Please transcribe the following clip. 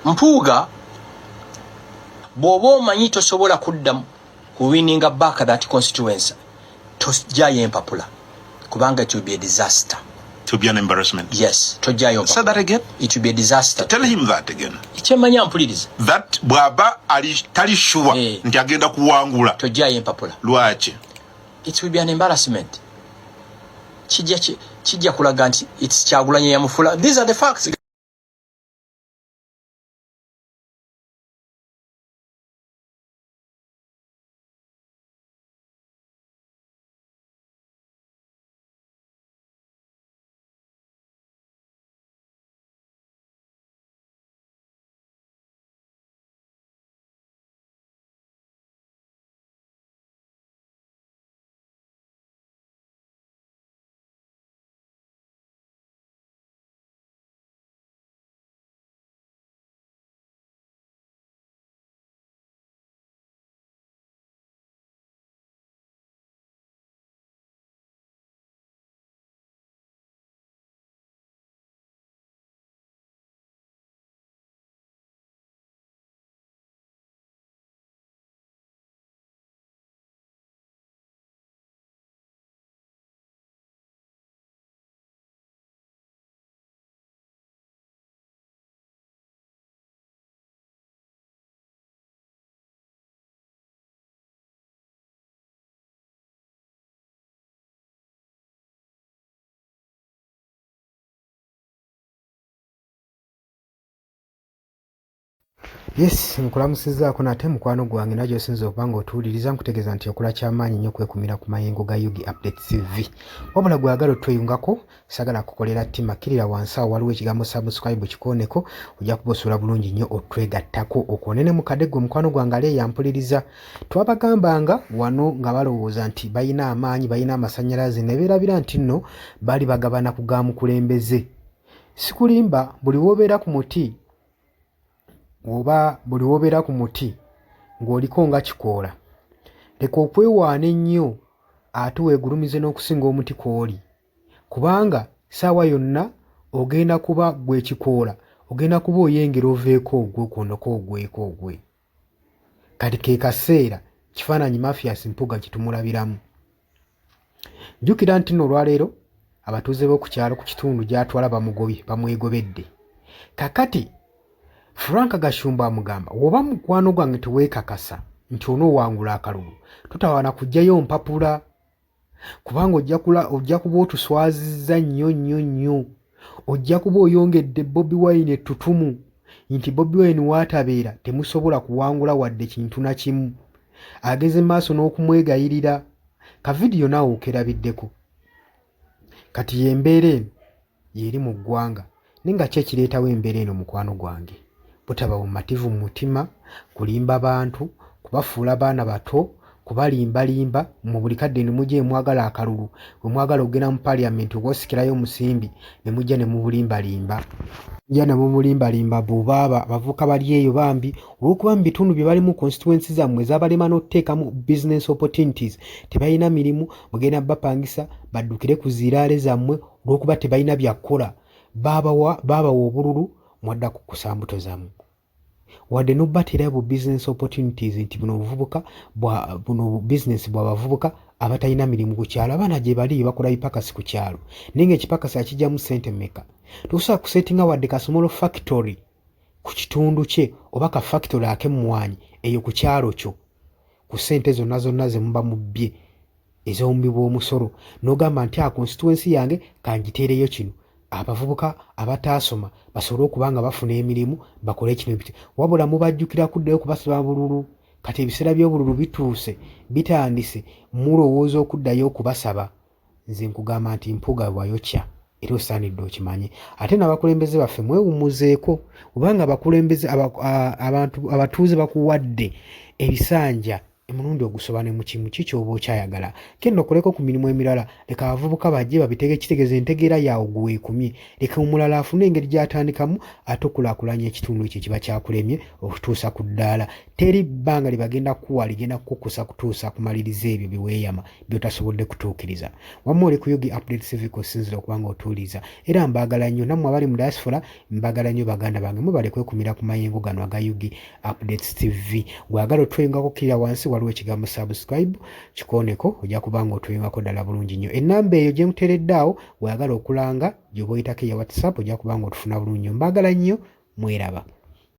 Mpuuga, bw'oba omanyi tosobola kudda kuwininga back that constituency, tojjayo empapula, kubanga it will be a disaster. It will be an embarrassment. Yes, tojjayo. Say that again. It will be a disaster. Tell him that again. Kyemanya mpuliriza. That bw'aba ali tali sure nti agenda kuwangula. Tojjayo empapula. Lwaki? It will be an embarrassment. Kijja kulaga nti it's Kyagulanyi yamufula. These are the facts. Yes, nkulamusizaako nate mukwano gwange naye gyosinza okuba nga otuwuliriza, nkutegeeza nti okola kyamaanyi nnyo okwekumira ku mayengo ga Yugi Update TV. Wabula gwagala otweyungako, sagala kukolera ttima, kkirira wansi awo waliwo ekigambo subscribe, kikooneko, ojja kuba osobola bulungi nnyo otwegattako okwonene mukadde gwe mukwano gwange ali eyampuliriza. Twabagambanga wano nga balowooza nti balina amaanyi, balina amasannyalaze, ne beerabira nti nno baali bagabana ku ga mukulembeze. Sikulimba, buli w'obeera ku muti oba buli w'obeera ku muti ng'oliko nga kikoola, leka okwewaana ennyo ate weegulumize n'okusinga omuti kw'oli, kubanga ssaawa yonna ogenda kuba ggwe ekikoola, ogenda kuba oyengera oveeko ogwe, okooneke ogweko ogwe. Kati ke kaseera kifaananyi Mathias Mpuuga kye tumulabiramu. Jjukira nti nno olwaleero abatuuze b'oku kyalo ku kitundu gy'atwala bamugobye, bamwegobedde. Kakati Frank Gashumba amugamba, woba mukwano gwange teweekakasa nti onoowangula akalulu, totawaana kuggyayo mpapula, kubanga ojja kuba otuswazizza nnyo nnyo nnyo. Ojja kuba oyongedde Bobi Wine ettutumu nti Bobi Wine w'atabeera temusobola kuwangula wadde kintu na kimu. Ageze maaso n'okumwegayirira. Ka vidiyo naawe okerabiddeko. Kati y'embeera eno y'eri mu ggwanga. Naye nga ki ekireetawo embeera eno mukwano gwange? Butaba bumativu mu mutima, kulimba bantu, kubafuula baana bato, kubalimbalimba mu buli kadde ne mujja emwagala akalulu, bwe mwagala okugenda mu parliament okwosikirayo omusimbi ne mujja ne mubulimbalimba. Mujja ne mumulimbalimba bubaaba abavubuka bali eyo bambi olw'okuba mu bitundu bye balimu constituency zammwe zabalema n'okuteekamu business opportunities, tebalina mirimu, mugenda bapangisa baddukire ku ziraale zammwe olw'okuba tebalina bya kukola. Baabawa obululu, mwadda kukusa mbuto zammwe. Wadde n'obateerayo bu business opportunities nti buno obuvubuka bwa buno business bw'abavubuka abatalina mirimu ku kyalo, abaana gye bali bakola bipakasi ku kyalo, naye ng'ekipakasi akijjamu ssente mmeka? Tosobola kusetinga wadde ka small factory ku kitundu kye oba ka factory ak'emmwanyi eyo ku kyalo kyo ku ssente zonna zonna ze muba mubbye ez'omubbi bw'omusolo, n'ogamba nti a constituency yange kangiteereyo kino, abavubuka abataasoma basobole okuba nga bafuna emirimu bakole kino biti. Wabula mubajjukira kuddayo kubasaba bululu. Kati ebiseera by'obululu bituuse, bitandise, mulowooza okuddayo okubasaba. Nze nkugamba nti Mpuuga bwayokya era osaanidde okimanye. Ate n'abakulembeze baffe mwewummuzeeko, kubanga abakulembeze abantu abatuuze bakuwadde ebisanja Emulundi ogusoba ne mukimu ki ky'oba okyayagala? Genda okoleko ku mirimu emirala, leka abavubuka bajje babitege kitegeeza entegeera yaawo gwe weekumye. Leka omulala afune engeri gy'atandikamu ate okulaakulanya ekitundu ekyo ekiba kyakulemye okutuusa ku ddaala. Teri bbanga lye bagenda kukuwa ligenda kukukusa kutuusa kumaliriza ebyo bye weeyama by'otasobodde kutuukiriza. Wamma oli ku Ug Update TV kw'osinziira okuba ng'otuwuliriza era mbaagala nnyo nammwe abali mu diaspora mbagala nnyo baganda bange mwebale kwekumira ku mayengo gano aga Ug Updates TV. Gwagala otweyungako kkirira wansi waliwo ekigambo subscribe kikooneko ojja kuba nga otweyungako ddala bulungi nnyo. Ennamba eyo gye nkuteeredde awo gwagala okulanga gy'oba oyitako eya WhatsApp ojja kuba nga otufuna bulungi nnyo. Mbagala nnyo mweraba.